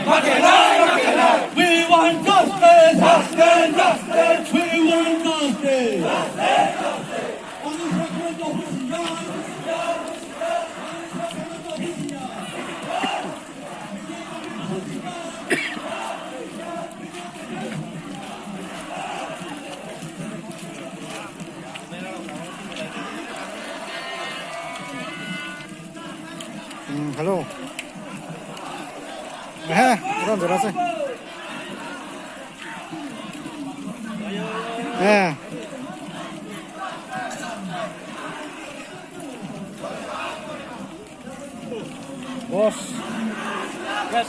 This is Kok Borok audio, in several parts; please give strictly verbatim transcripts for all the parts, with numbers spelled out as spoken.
We want justice! Justice! Justice! We want justice! Hmm, hello. He, ron jora se. He. Boss. Yes.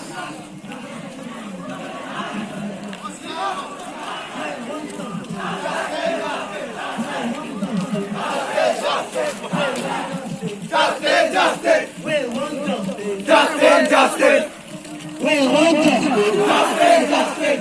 Justice, justice. We want justice. Justice, justice. We want justice. Justice, justice. We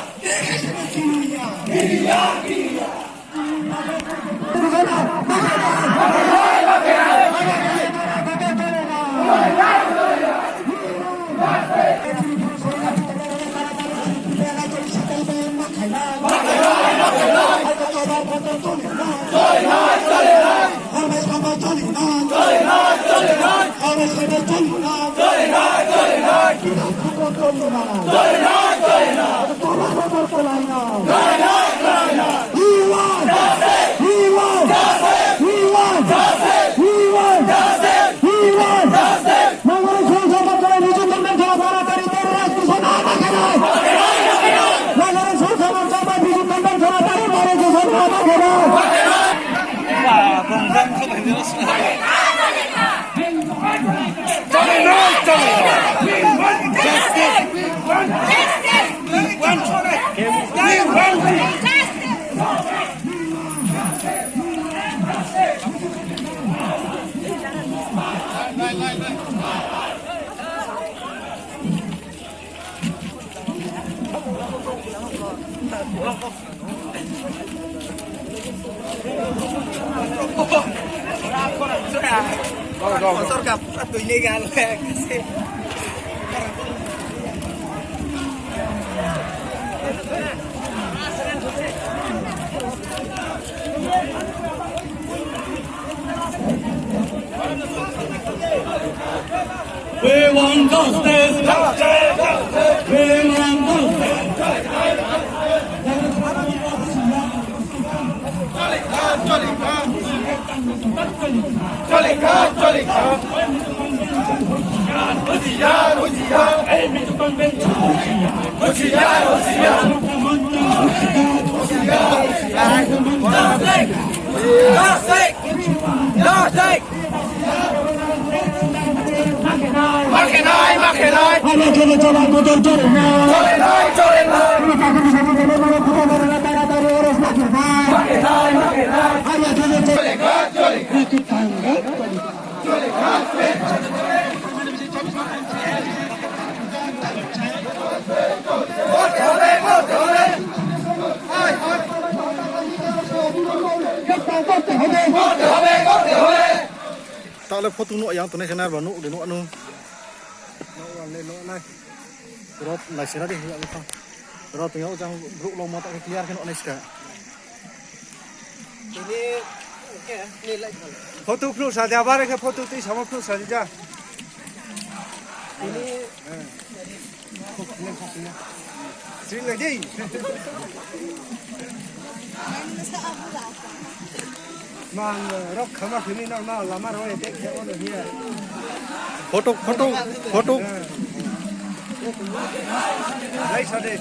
want justice. We want justice. Tahle photo no yang tonai khana ba no de no anu. No wan le no nai. Rot nai sira de ya ko. Rot yang jang bro lo mata clear khana nai ska. Ini, oke, ini lagi. Photo phru sa ja, bare khe photo twi samo phru sa ja. Ini. Sri lagi. Mang rok khama khini nang na lama roi dek khe ono hiya. Photo, photo, photo. Dai sa de.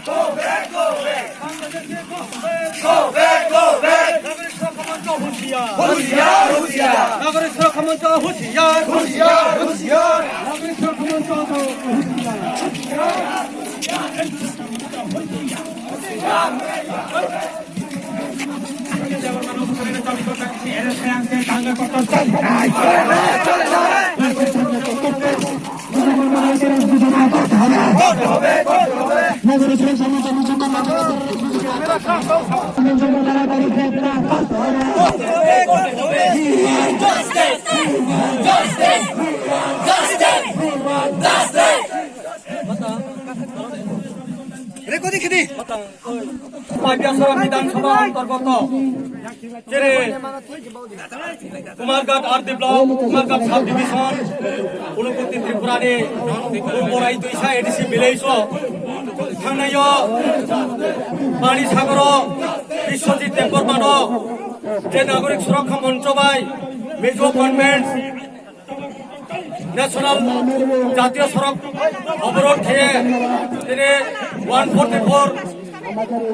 Go back, go back. নাগরিক সুরক্ষা মঞ্চ হুঁশিয়ার। হুঁশিয়ার, হুঁশিয়ার। নাগরিক সুরক্ষা মঞ্চ হুঁশিয়ার। হুঁশিয়ার, হুঁশিয়ার। নাগরিক সুরক্ষা মঞ্চ হুঁশিয়ার। Pabiasora Bidhan Sabha antargoto jere Kumarghat R D block, Kumarghat sub division, Unakoti Tripura ni Purbo Raitwisa A D C village o thangnai o Pani Sagaro Biswajit Debbarma no je Nagorik Surakkha Moncho bai Mizo Convince National Jatiyo Sorok Oborod khe tini one forty four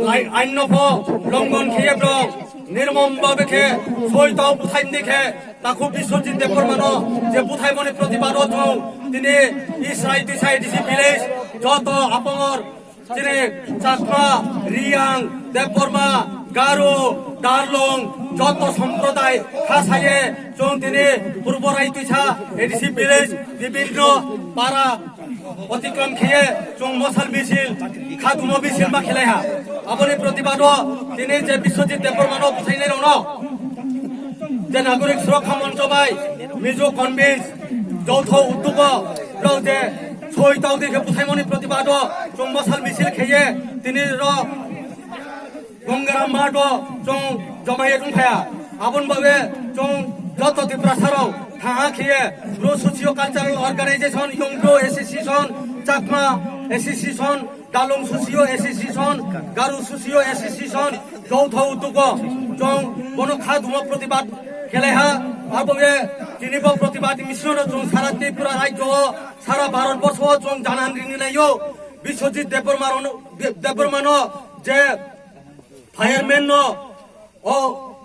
lai-, ain no pho longon khe borok nirmom babe khe soi tau buthai ni khe takhu Biswajit Debbarma no je buthai moni protibad o thung tini Israel Tisai D C village joto apongor Chini Chakma, Riyang, Debbarma, Garo, Darlong, joto somproday khasaye chwng tini Purbo Raitwisa A D C village bibinno para otikrom khiye chwng mosal misil, khadumo misil ma khilaiha. Aboni protibado tini je Biswajit Debbarmano bwthainai rokno je Nagorik Surakha Moncho bai Mizo Convince joutho uddugo borok je soi tau dikhe bwthaimoni protibado chwng mosal misil kheye tini ro Gongara mato chwng jomai wngphaya. Aboni bagwi chwng joto Tiprasa rok thaha khiye Bru Socio Cultural Organization, Young Bru Association, Chakma Association, Dalung Socio Association, Garu Socio Association, joutho utugo chwng bono kha dumo protibad khelaiha. Aboni tini bo protibad misil no chwng sara Tripura rajyo o, sara Bharat borsho o chwng janan rini naio. Biswajit Debbarma rok, Debbarma no je fireman no o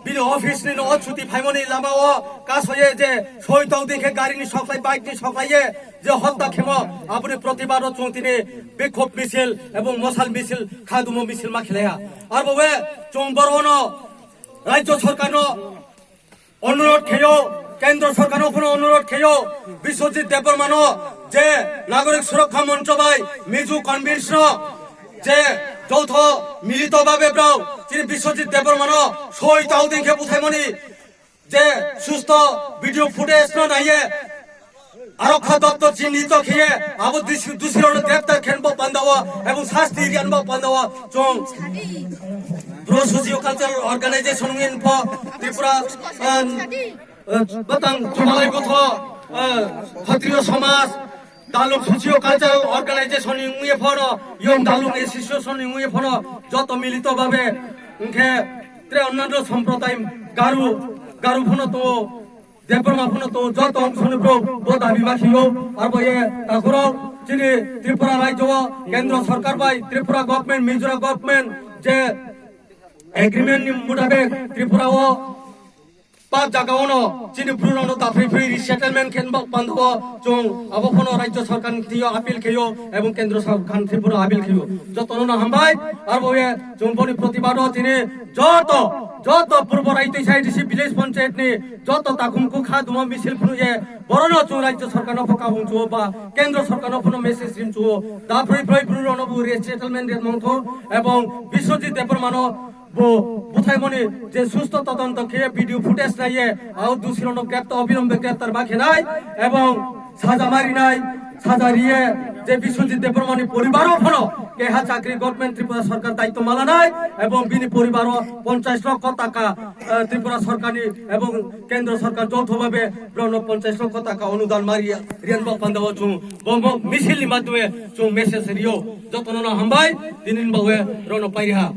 bini office ni no o chuti phaimani lama o kasoye je soi tong dikhe gari ni soklai, bike ni soklai ye je hotta khemo aboni protibad o chwng tini bikhop misil ebong mosal misil khadumo misil ma khelaiha. Arbo we chwng borok no rajyo sorkar no Onurodh kheyo, Kendro Sorkar no phano onurodh kheyo, Biswajit Debbarma no je Nagorik Surakha Moncho bai Mizo Convince no je joutho milito babe brao chini Biswajit Debbarma no soi tau din khe bwthaimani je susto video footage no naiye Arokha doptor chinito khiye abo dusi-, dusirokno greptar khenbo pandao ebong sasti rianbo pandao chwng Bru Socio Cultural Organization wngwi pho Tripura, ah, ah, batang Jumalai Gotho, ah, Khatriyo Samaj, Dalung Socio Cultural Organization wngwi phono Young Dalung Association wngwi phono joto milito babe hwnkhe tre onnanno somproday Garu, Garu phono tongo. Debbarma phano to joto ongkhorni bro bo dabi ma khiyo, arbo ye takhoro chini Tripura rajyo o Kendra Sarkar bai Tripura government, Mizoram government je agreement ni mutabek Tripura o Pap jaga ono chini bru rano dapri pri resettlement khen bak pandho chung abo phono Rajya Sarkar ni thio appeal kheyo ebong Kendra Sarkar ni thio appeal kheyo. Jotono no hambai, arbo ye chung boni protibado tini joto, joto Purbo Raitisa A D C village panchayat ni joto takhum kukha duma misil phunu ye borono chung Rajya Sarkar no phoka bung chuo ba Kendra Sarkar no phono message rim chuo. Dapri pri bru rano bu resettlement rim mongtho ebong Biswajit Debbarma no bo buthaimoni je susto todonto khe video footage naiye, au dusirokno grepta, obilombe greptar ba khenai ebong saja marinai, saja riye je Biswajit Debbarmani poribaro phano keha chakri government Tripura Sarkar daityo malanai ebong bini poribaro ponchash lokho taka, eh, Tripura Sarkarni ebong Kendra Sarkar joutho bhabe borokno ponchash lokho taka onudan mariya riyan bok pandao chung bo, bo misil ni madhyome chung message riyo. Jotono no hambai, tinin bawe rono pairiha.